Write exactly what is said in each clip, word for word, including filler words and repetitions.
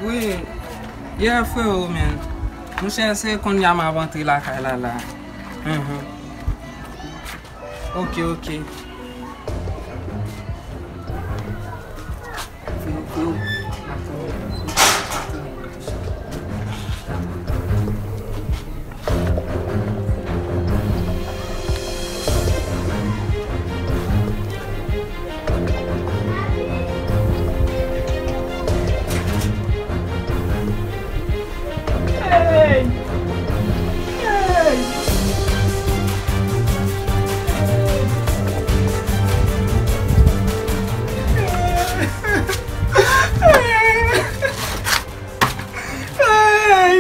Wi, yeah, freo, man. Monchè, se kounye a m ap antre lakay la, la. Mhm. Ok, ok. Freo, freo, m ap tounen, m ap tounen, m ap tounen. Hey! Hey! Hey!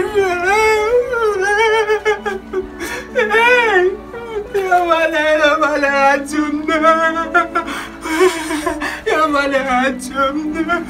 Hey! Yo vòlè, yo vòlè radyo m nan. Yo vòlè radyo m nan.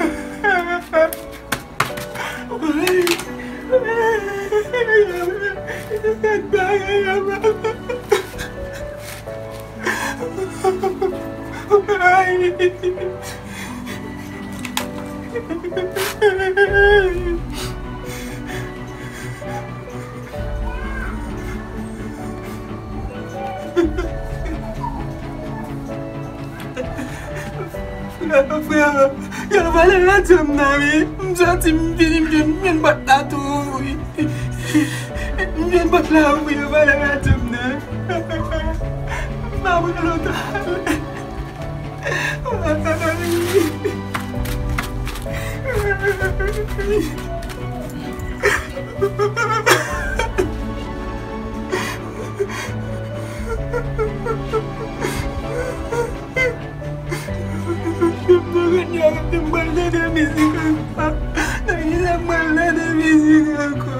Frè, frè, yo vòlè radyo m nan, wi. M sòti, m vini, m jwenn, m jwenn pòt la tou, wi. M jwenn pòt la, wi, yo vòlè radyo m nan. M pa wè lontan. M pral tande mizik ankò. Nan kisa m pral tande mizik ankò?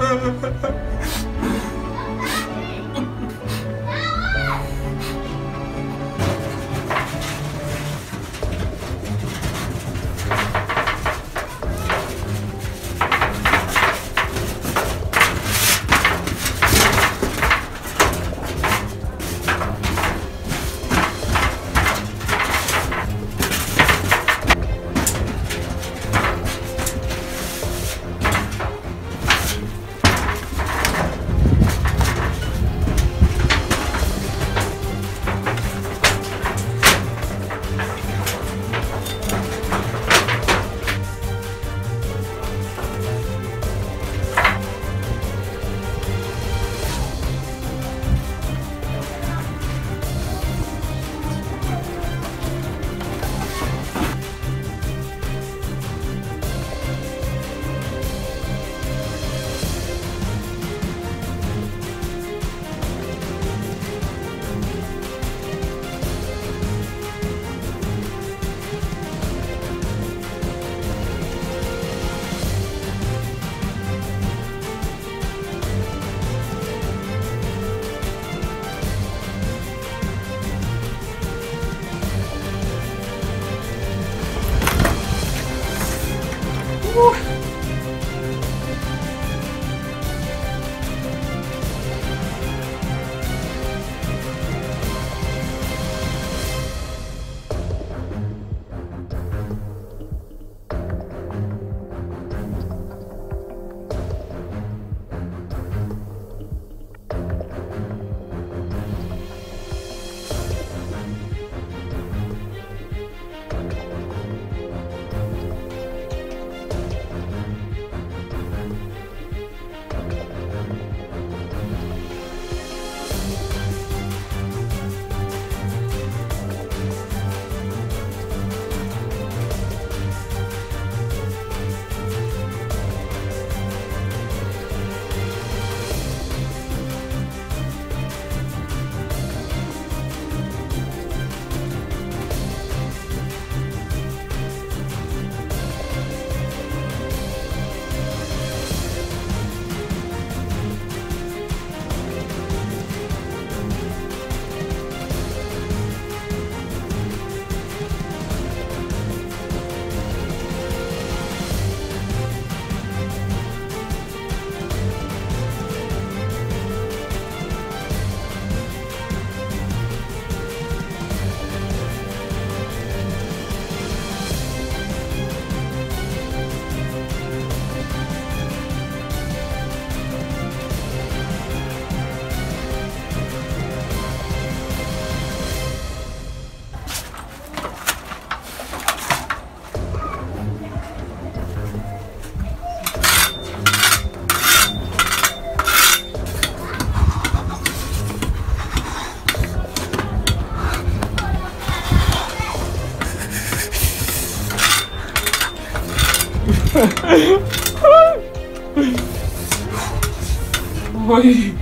Woy.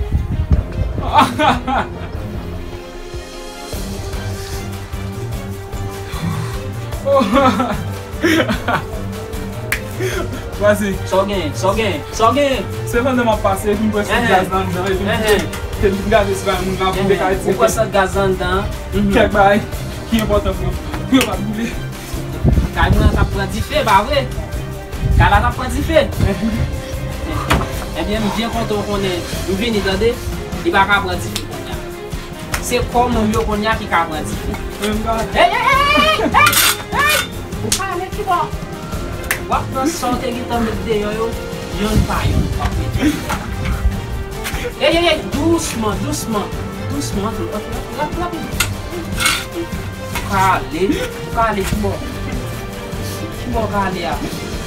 Pase. Sa w gen? Sa w gen? Sa w gen? Se pandan m ap pase, epi m wè sot gaz nan anndan, epi m te vin gade si pa moun nan ap boule kay. Ou wè sot gaz nan anndan? Kèk bagay ki enpòtan pou, pou yo pa boule. Kay mwen an t ap pran dife, pa vre? Kay la t ap pran dife. Ebyen, m byen kontan w konnen m vini, tande. Li pa ka pran dife kounye a. Se kò moun yo kounye a ki ka pran dife. Ey, ey, ey, ey, ey, ey! Ou ka ale kibò? W ap pran sa w te gentan met deyò yo, yonn pa yonn, w ap mete deyò. Ey, ey, ey, dousman, dousman, dousman, antre, antre, antre, rapid, rapid. Ou ka ale, ou ka ale kibò? Kibò w ka ale a?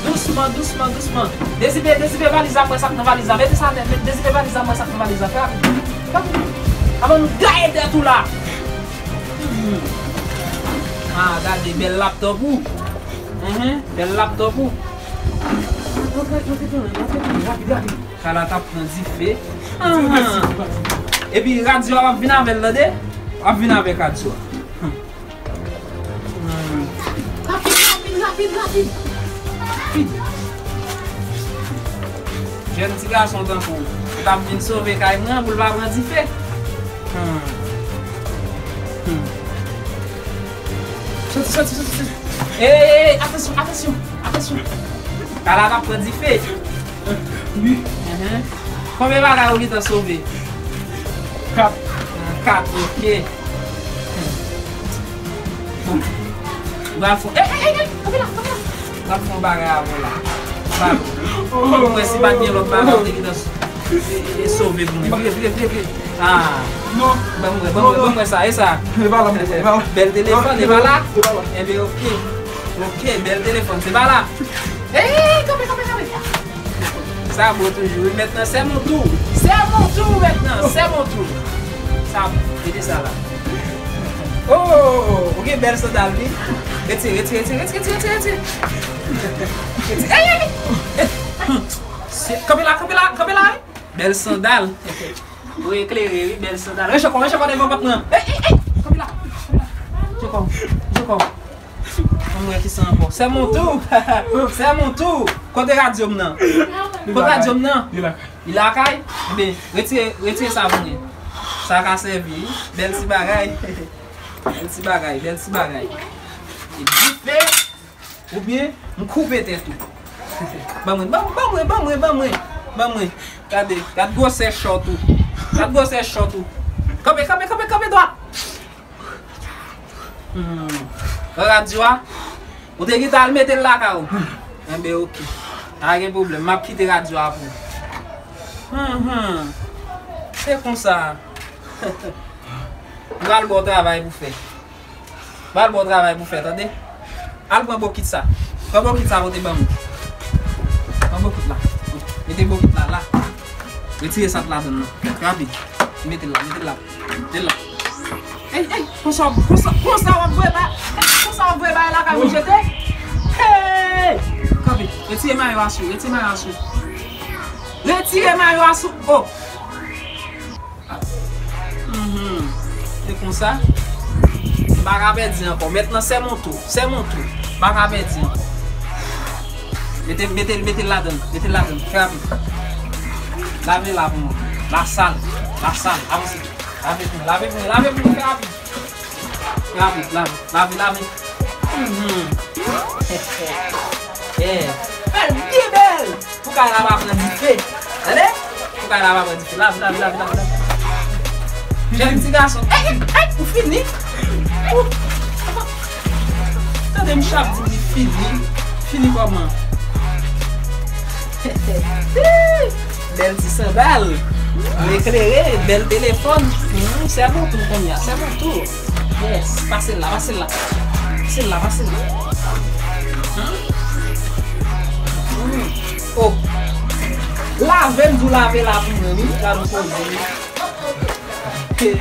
Dousman, dousman, dousman. Dezipe, dezipe valiz la, m wè sa k nan valiz la. Mete sa nèt, mete, dezipe valiz la, m wè sa k nan valiz la. Fè rapid. Fè rapid. Avan nou gaye tèt ou la. Hmm. Ah, gade, bèl laptòp ou. Mhm, bèl laptòp ou. Rantre, rantre, rantre, rantre, rapid, rapid. Kay la t ap pran dife. Ahan. Epi radyo a, w ap vin avè l, tande? W ap vin avèk radyo a. Hmm. Hmm. Rapid, rapid, rapid, rapid. Rapid. Jèn ti gason tankou w, ou t ap vin sove kay mwen an pou l pa pran dife. Hmm. Hmm. Soti, soti, soti, soti. Ey, ey, ey, atansyon, atansyon, atansyon. Kay la t ap pran dife. Wi. Mhm. Konbyen bagay ou gentan sove? Kat. Ah, kat, ok. Ou pral fè, ey, ey, ey, ey, kanpe la, kanpe la. Ou pral fè yon bagay avè w la. Ba, mwen si pa t gen lòt bagay, ou te gentan s-, e, e, e sove pou mwen. Vire, vire, vire, vire. Ah. Non. Ban mwen, ban mwen, ban mwen sa, e sa. E pa la, e pa la. Bèl telefòn, e pa la? E pa la. Enben, ok. Ok, bèl telefòn, se pa la. Ey, kanpe, kanpe, kanpe. Sa bon toujou, wi, mentnan, c'est mon tour. C'est mon tour mentnan, c'est mon tour. Sa bon, mete sa la. Oh, ou gen bèl sandal, wi. Retire, retire, retire. Retire. Ey, ey, ey. Se, kanpe la, kanpe la, kanpe la, wi. Bèl sandal. Ou eklere, wi, bèl sandal. Rechèkò, rechèkò devan pòt mwen. Ey, ey, ey. Kanpe la, kanpe la. Rechèkò, rechèkò. Ann wè kisa ankò. C'est mon tour. C'est mon tour. Kote radyo m nan? Kote radyo m nan? Li lakay. Li lakay? Ebyen, retire, retire sa pou mwen. Sa ka sèvi, wi. Bèl ti bagay. Bèl ti bagay, bèl ti bagay. E dife, oubyen m koupe tèt ou. Ban mwen, ban, ban mwen, ban mwen, ban mwen. Ban mwen. Gade, gad gwosè chòt ou. Gad gwosè chòt ou. Kanpe, kanpe, kanpe, kanpe dwat. Hmm. Radyo a, ou te gentan al mete l lakay ou. Enben, ok. Pa gen pwoblèm, m ap kite radyo a pou ou. Hmm, hmm. Se konsa. M pral ba w travay pou fè. M pral ba w travay pou fè, tande? Al pran bokit sa. Pran bokit sa pote ban mwen. Pran bokit la. Mete bokit la, la. Retire sa k ladann nan. Rapid. Mete l la, mete l la. Mete l la. Ey, ey, konsa, konsa, konsa w ap voye ba-, konsa w ap voye bagay lakay moun jete? Hey! Kanpe, retire mayo a sou, retire mayo a sou. Retire mayo a sou. Oh! Mhm. Se konsa. M pa ka pèdi ankò. Mentnan, c'est mon tour. C'est mon tour. M pa ka pèdi ankò. Mete, mete, mete l ladann. Mete l ladann. Fè rapid. Lave la pou mwen. La sal. La sal. Avanse. Lave pou mwen. Lave pou mwen. Lave pou mwen. Fè rapid. Rapid, lave, lave, lave. Mhm. Eh, fè l byen bèl. Pou kay la pa pran dife. Tande? Pou kay la pa pran dife. Lave, lave, lave, lave, lave. Jèn ti gason. Ey, ey, ey, ou fini? Ou, tande, m chap di li fini. Fini kòman? Bèl ti sandal. Ou eklere, bèl telefòn. Hmm, c'est mon tour kounye a, c'est mon tour. Yes, pase l la, pase l la. Pase l la, pase l la. Hmm? Hmm. Oh. Lave, m di w lave la pou mwen, wi. Gade yon koze. Hey.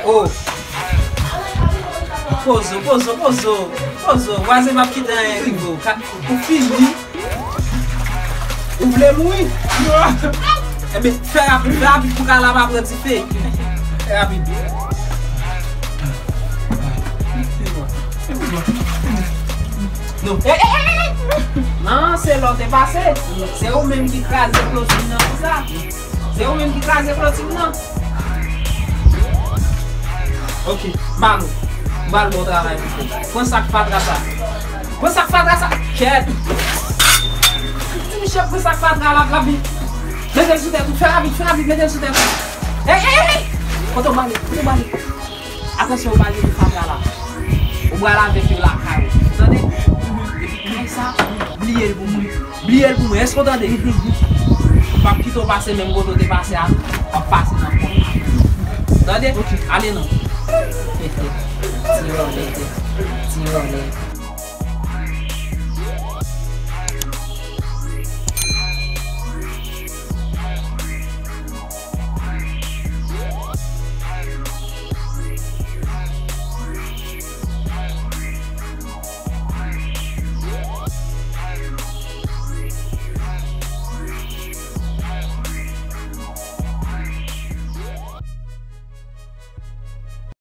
Oh. Pozo, pozo, pozo. Ozo, vwazen m ap kite anyen rive w. Ka- Ou fini? Ou vle mouri? Ebyen, fè rapid, fè rapid pou ka la pa pran dife. Fè rapid. Non. Ey, ey, ey, ey! Non, se lè w te pase. Se ou menm ki kraze kloti m nan konsa. Se ou menm ki kraze kloti m nan. Ok, Malo. M pral ba w travay pou fè. Pran sak fatra sa. Pran sak fatra sa. Kèt. Ti Michel, pran sak fatra la, la vit. Mete l sou tèt ou. Fè rapid, fè rapid, mete l sou tèt ou. Ey, ey, ey! Kote w prale? Kote w prale? Atansyon, ou pa gen fatra la. Ou pral avèk yo lakay ou. Tande? Epi kay sa, bliye l pou mwen. Bliye l pou mwen. Èske w tande? M p ap kite w pase menm kote w te pase a. W ap pase nan pòt la. Tande? Ale non. Ti vòlè. Ti vòlè.